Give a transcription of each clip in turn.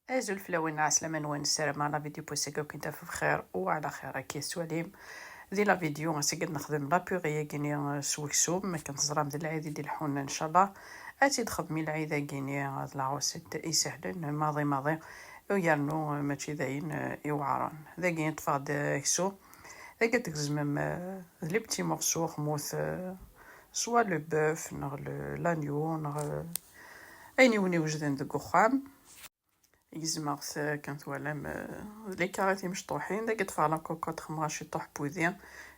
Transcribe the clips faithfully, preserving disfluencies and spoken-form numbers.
Azul fell-awen, ɛeslama-nwen, ssarameɣ la vidéo n wass-agi ad ken-taf bxir u ɛla xir. Akka i tettwalim di la vidéo, ass-agi ad nexdem la purée-agi-nni s weksum. Akken teẓram, d lɛid i d-ileḥḥun, ncallah ad tt-id-xedmi lɛid-agi-nni. D la recette isehlen maḍi maḍi, u yernu mačči d ayen iweɛren. Dagi ṭṭfeɣ-d aksum, dagi ad tgezmem, eh, d les petits morceaux, xmut, eh, soit le bœuf neɣ le, l'agneau neɣ, eh, ayen i wen-iwejden deg uxxam. Gezmeɣ-t, eh, akken twalam, eh, d les carrés timecṭuḥin. Dagi ṭṭfeɣ la cocotte, xemmeɣ ciṭuḥ n wudi,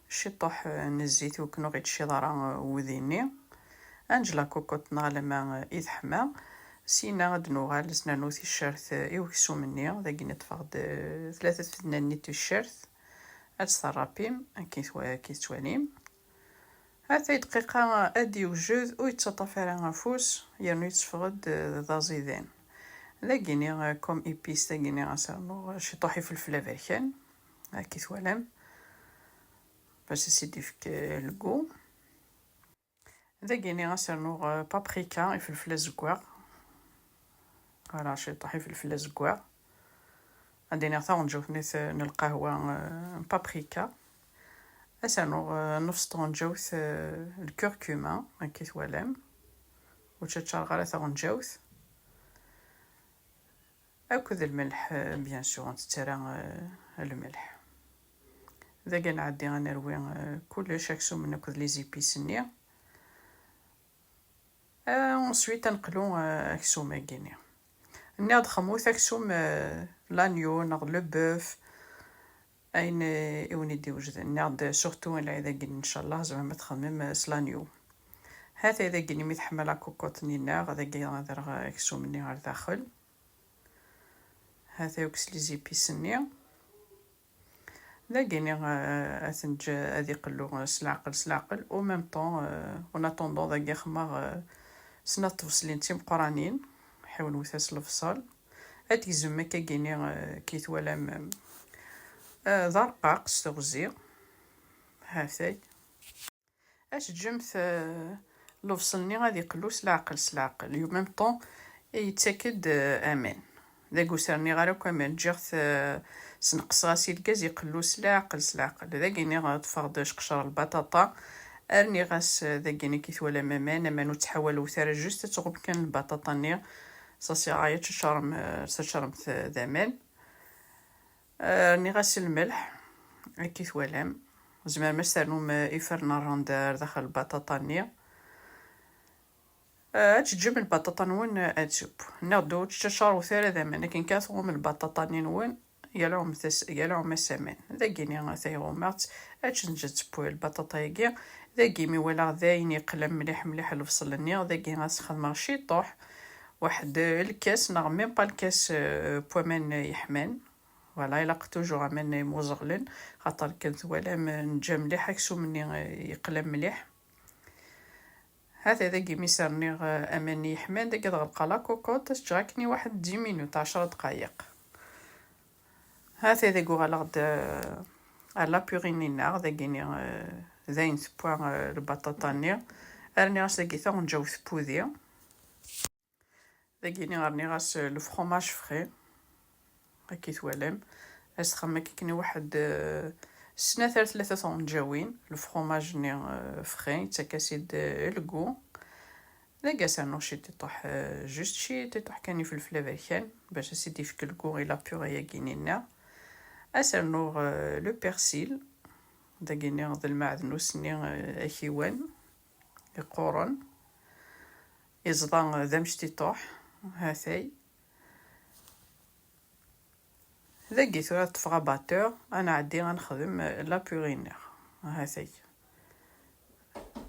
ciṭuḥ, eh, n zzit, iwakken ur ɣ-ittciḍ ara, eh, wudi-nni. Ad neǧǧ la cocotte-nneɣ alamma, eh, i teḥma. Sina ad d-nuɣal, ad s-nernu ticcert, eh, i weksum-nni. Dagi ṭṭfeɣ-d, eh, tlata tfednanin n ticcert. Ad tt-terrapim, akka i twa-, akka i tettwalim. Hatay dqiqa ad d-yewjed, ur yettaṭṭaf ara afus, yernu yetteffeɣ-d d aẓidan. Dagini, eh, comme épice, dagini ad s-rnuɣ ciṭuḥ ifelfel aberkan, akka i twalam, bac ad s-id-ifk, eh, le goût. Dagini ad s-rnuɣ, eh, paprika, ifelfel azeggaɣ. Voilà, ciṭuḥ ifelfel azeggaɣ. Ad d-iniɣ taɣenǧawt-nni n lqahwa, eh, paprika. Ad s-rnuɣ, eh, nefs tɣenǧawt, eh, lkurkuma, akka i twalam. Ur ttaččareɣ ara taɣenǧawt. Akked lmelḥ, eh, bien sûr, ur nettett ara, eh, lmelḥ. Dagi ad nɛeddi ad nerwi, eh, kullec, aksum-nni akked les épices-nni. Eh, ensuite, ad neqlu, eh, aksum-agi-nni. Nniɣ-d xemut aksum, eh, l'agneau neɣ le bœuf, ayen, eh, i wen-id-iwejden. Nniɣ-d surtout lɛid-agi, ncallah, tzemrem ad txedmem, eh, s l'agneau. Hatay dagini mi teḥma la cocotte-nni-nneɣ, dagi ad rreɣ aksum-nni ɣer daxel. Hatay akk s les épices-nni. Dagini, eh, ad t-neǧǧ ad iqellu, eh, s leɛqel, s leɛqel. Au même temps, eh, en attendant, dagi xemmeɣ, eh, snat tbeṣlin d timeqqranin, ḥiwen wet-as lebṣel. Ad tgezmem akkagini, eh, ki twalam, eh, d arqaq s teɣzi. Hatay. Ad teǧǧemt, eh, lebṣel-nni ad iqellu s leɛqel, s leɛqel. Et en même temps, yettak-d, eh, aman. Dagi ur s-rniɣ ara akk aman, ǧǧiɣ-t, eh, sneqseɣ-as i lgaz, iqellu s leɛqel, s leɛqel. Dagini ṭṭfeɣ-d ceqcer lbaṭaṭa, rniɣ-as, eh, dagini ki twalam aman, aman ur ttḥawalewt ara, juste ad tɣum kan lbaṭaṭa-nni, ça sert à rien ad teččarem, eh, ad teččaremt, eh, d aman. Eh, rniɣ-as lmelḥ, akka i twalam. Tzemrem ad s-ternum, eh, ifernen n ṛṛanda ar daxel lbaṭaṭa-nni. Eh, ad teǧǧem lbaṭaṭa-nwen, eh, ad teww. Nniɣ-d ur tteččaṛewt ara d aman, akken kan tɣum lbaṭaṭa-nni-nwen, yal ɣumet-as, yal ɣumet-as aman. Dagini, ata ɣummeɣ-tt, ad teǧǧ ad teww lbaṭaṭa-agi. Dagi mi walaɣ d ayen yeqlan mliḥ mliḥ lebṣel-nni, dagi ad s-xedmeɣ ciṭuḥ, waḥed, eh, lkas neɣ même pas lkas, eh, n waman yeḥman. Voilà, ilaq toujours aman imuẓeɣlen, xaṭer akken twalam, eh, neǧǧa mliḥ aksum-nni, eh, yeqlan mliḥ. Hata dagi mi s-rniɣ, eh, aman yeḥman, dagi ad ɣelqeɣ la cocotte, ad tt-ǧǧeɣ akken i waḥed dix minutes, ɛecra dqayeq. Hata dagi uɣaleɣ-d, eh, ar la purée-nni-nneɣ, dagini, eh, d ayen tewwa, eh, lbaṭaṭa-nni. Rniɣ-as dagi taɣenǧawt n wudi. Dagini rniɣ-as le fromage frais, akka i twalam. Ad s-txedmem akken i waḥed, eh, snat ar tlata tɣenǧawin. Le fromage-nni, eh, frais, yettak-as-id, eh, le goût. Dagi ad s-rnuɣ ciṭiṭuḥ, eh, juste ciṭiṭuḥ kan ifelfel aberkan, bac ad s-id-ifk le goût i la purée-agi-nni-nneɣ. Ad s-rnuɣ, eh, le persil. Dagini d lmeɛdnus-nni, eh, akiwan. Iqquren. Iẓḍa d amectiṭuḥ. Hatay. Dagi tura ṭṭfeɣ abatteur, ad nɛeddi ad nexdem la purée-nneɣ. Hatay.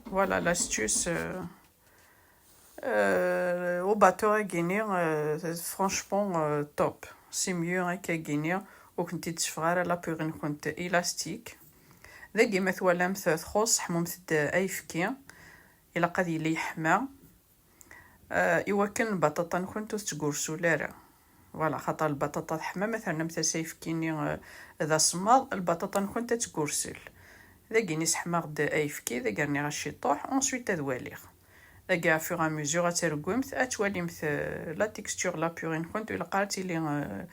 Voilà l'astuce, euh, euh, au batteur-agi-nni, euh, franchement, euh, top. C'est mieux akkagini, ur kent-id-teffeɣ ara la purée-nkent élastique. Dagi ma twalamt txuṣ, ḥmumt-d ayefki. Ilaq ad yili yeḥma, eh, iwakken lbaṭaṭa-nkent ur tettgursul ara. Voilà, xaṭer lbaṭaṭa teḥma, ma ternamt-as ayefki-nni, eh, d asemmaḍ, lbaṭaṭa-nkent ad tgursul. Dagini sseḥmaɣ-d ayefki, dagi rniɣ-as ciṭuḥ, ensuite ad waliɣ. Dagi, au fur et à mesure, ad targumt, ad twalimt, euh, la texture la purée-nkent, u ilaq ad tili, euh,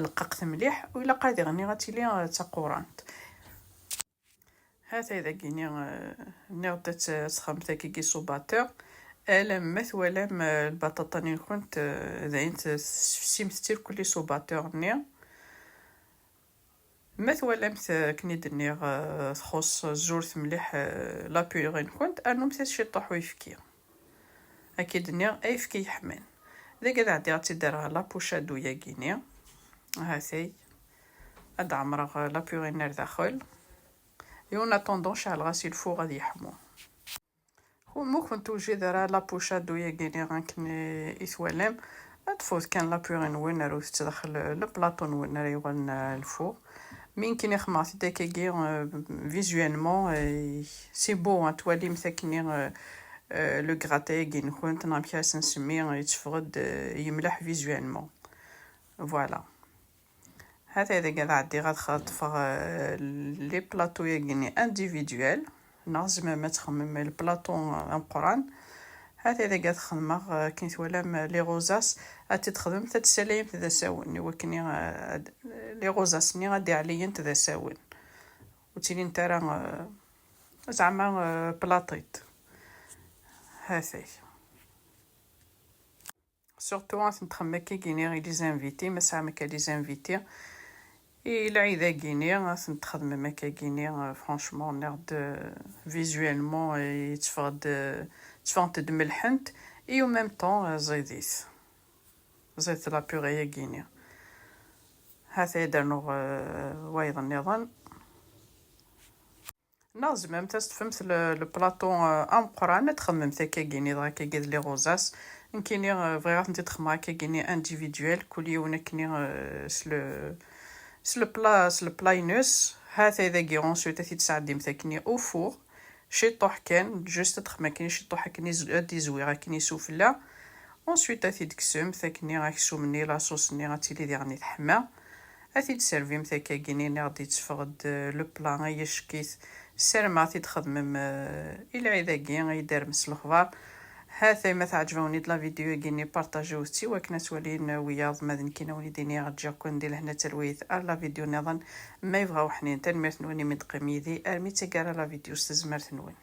lqaqet mliḥ, u ilaq ad iɣni ad tili, euh, d taqurant. Ha-t-ay dagi-ni, euh, nniɣ-d ad t-, ad txedmemt akkagi s ubater. Alamma twalam, euh, lbaṭaṭa-nni-nkent, euh, d ayen tessefsimt-tt irkelli s ubater-nni. Ma twalamt, euh, akken i d-nniɣ, euh, txuṣṣ zurt mliḥ, euh, la purée-nkent, rnumt-as ciṭṭuḥ uyefki. Akka i d-nniɣ, ayefki yeḥman. Dagi ad ɛeddiɣ ad tt-id-rreɣ la poche à dos-agi-ni. Ha-t-ay. Ad ɛemreɣ, euh, la purée-nni ar daxel. Et en attendant, ceɛleɣ-as i lfuɣ ad yeḥmu. Ma ur kent-tewjid ara la poche à dos-agi-ni akken i, i twalam, ṭṭfet kan la purée-nwen, rrut-tt daxel le plateau-nwen ara yuɣalen, euh, lfuɣ. Mi nekkini xedmeɣ-t-id akkagi, euh, visuellement, euh, c'est beau, hein, twalimt akkenni, euh, euh, le gratin-agi-nkent, neɣ amek ara s-nsemmi, yetteffeɣ-d, euh, yemleḥ visuellement. Voilà. Ha-t-ay dagi ad ɛeddiɣ ad xeṭfeɣ, euh, les plateaux-agi-ni individuels. Neɣ tzemrem ad txedmem le plateau, euh, ameqqran. Ha-t-ay dagi ad xedmeɣ, euh, akken twalam, euh, les rosaces. Ad t-id-txedmemt, ad tessalayemt d asawen, i wakken, euh, ad, les rosaces-nni ad d-ɛliyent d asawen. Ur ttilint ara, euh, zeɛma, euh, plaṭit. Ha-t-ay. Surtout ad tent-txedmem akkagi-ni i les invités, ma tesɛam akka les invités. I lɛid-agi-ni ad tent-txedmem akkagi-ni, euh, franchement, nniɣ-d, euh, visuellement, euh, yetteffeɣ-d, euh, tteffɣent-d melḥent, et en même temps, euh, ẓidit. Ẓidet la purée-agi-ni. Ha-t-ay ad rnuɣ, euh, wayeḍ nniḍen. Neɣ tzemremt ad teṭṭfemt le, le plateau, euh, ameqqran, ad txedmemt akkagi-ni, dɣa akkagi d les rosaces. Nekkini, euh, bɣiɣ ad tent-id-xedmeɣ akkagi-ni individuel, kul yiwen akkenni, euh, s le, s le plat, s le plat-ines. Ha-t-ay dagi, ensuite ad t-id-tesɛeddimt akkenni au four. Ciṭṭuḥ kan, juste ad txedmem akkenni ciṭṭuḥ akkenni, ad d-izwiɣ akkenni sufella. Ensuite ad t-id-tekksemt akkenni aksum-nni, la sauce-nni ad tili diɣen teḥma. Ad t-id-tservimt akkagi-ni, nniɣ-d yetteffeɣ-d, euh, le plat, ay acek-it. Ssarameɣ ad t-id-txedmem, euh, i lɛid-agi, ay d-arem s lexbar. Ha-t-ay ma teɛǧeb-awen-id la vidéo-agi-ni, partagiwet-tt i wakken ad twalin wiyaḍ, ma d nekkini ad wen-id-iniɣ ǧǧiɣ-ken di lehna d talwit ar la vidéo nniḍen. Ma yebɣa uḥnin, tanemmirt-nwen imi d-teqqim yid-i, armi d taggara la vidéo s tezmert-nwen.